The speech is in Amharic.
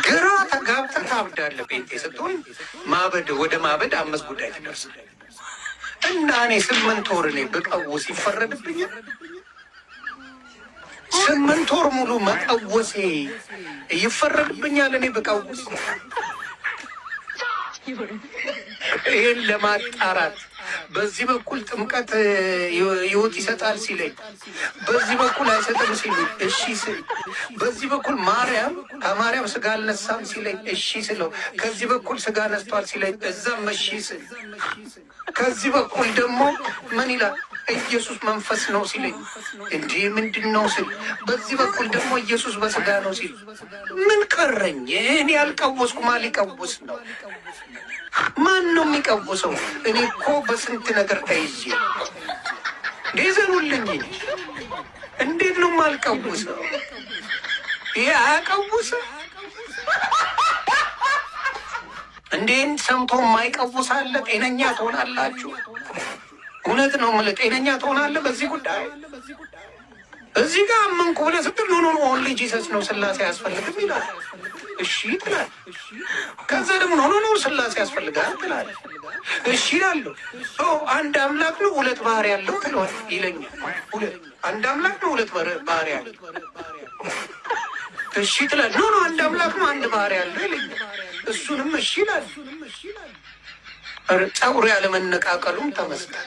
ግራ ተጋብተህ ታብዳለህ። ጴንጤ ስትሆን ማበድ ወደ ማበድ አምስት ጉዳይ ትደርሳለህ። እና እኔ 8 ወር እኔ ብቀውስ ይፈረድብኛል? 8 ወር ሙሉ መቀወሴ ይፈረድብኛል? እኔ ብቀውስ ይህን ለማጣራት በዚህ በኩል ጥምቀት ሕይወት ይሰጣል ሲለኝ፣ በዚህ በኩል አይሰጥም ሲሉ እሺ ስል፣ በዚህ በኩል ማርያም ከማርያም ስጋ አልነሳም ሲለኝ እሺ ስለው፣ ከዚህ በኩል ስጋ ነስቷል ሲለኝ እዛም እሺ ስል፣ ከዚህ በኩል ደግሞ ምን ይላል፣ ኢየሱስ መንፈስ ነው ሲለኝ እንዲህ ምንድን ነው ስል፣ በዚህ በኩል ደግሞ ኢየሱስ በስጋ ነው ሲል ምን ቀረኝ? እኔ ያልቀወስኩ ማን ሊቀውስ ነው? ማን ነው የሚቀውሰው? እኔ እኮ በስንት ነገር ተይዤ ይዘኑልኝ። እንዴት ነው የማልቀውሰው? ይሄ አያቀውስ እንዴን ሰምቶ የማይቀውስ አለ? ጤነኛ ትሆናላችሁ። እውነት ነው የምልህ፣ ጤነኛ ትሆናለህ በዚህ ጉዳይ። እዚህ ጋር አመንኩ ብለህ ስትል no, no, only Jesus ነው፣ ስላሴ አያስፈልግም ይላል። እሺ ትላለህ። ከዛ ደግሞ no, no, no፣ ስላሴ ያስፈልጋል ትላለህ። እሺ ይላለሁ። አንድ አምላክ ነው ሁለት ባህሪ ያለው ትለዋል ይለኛል። ሁለት አንድ አምላክ ነው ሁለት ባህሪ ያለው፣ እሺ ትላለህ። No, no፣ አንድ አምላክ ነው አንድ ባህሪ ያለው ይለኛል። እሱንም እሺ ይላል። ጸጉር ያለመነቃቀሉም ተመስገን።